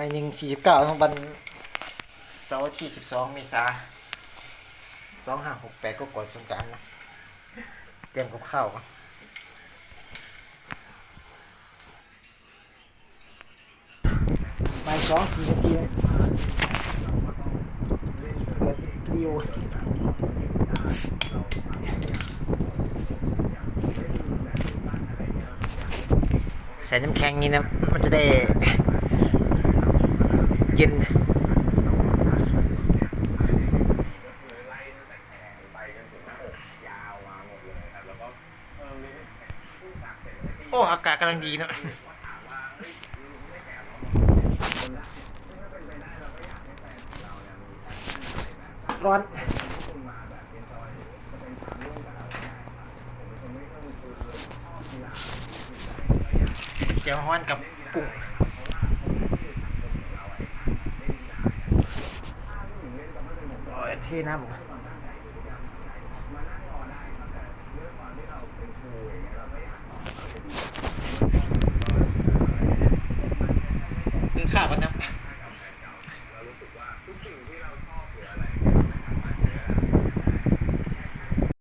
บ่າຍໜຶ່ງສີ່ສິບເກົ້າ ຂອງວັນເສົາທີສິບສອງ ເມສາ ສອງຫ້າຫົກແປດ ກໍກ່ອນສົງການນະ. ຕຽມກັບຂ້າວ ບ່າຍສອງ ສີ່ນາທີ ເປີດວິດີໂອ. ໃສ່ນ້ຳແຂງນີ້ນະ ມັນຈະໄດ້ເຢັນ. ໂອ້ ອາກາດກຳລັງດີເນາະ. ຮ້ອນ ແຈ່ວຮ້ອນກັບກຸ້ງ ໂອ້ຍ ເທນ້ຳ. ກິນຂ້າວກ່ອນນະ.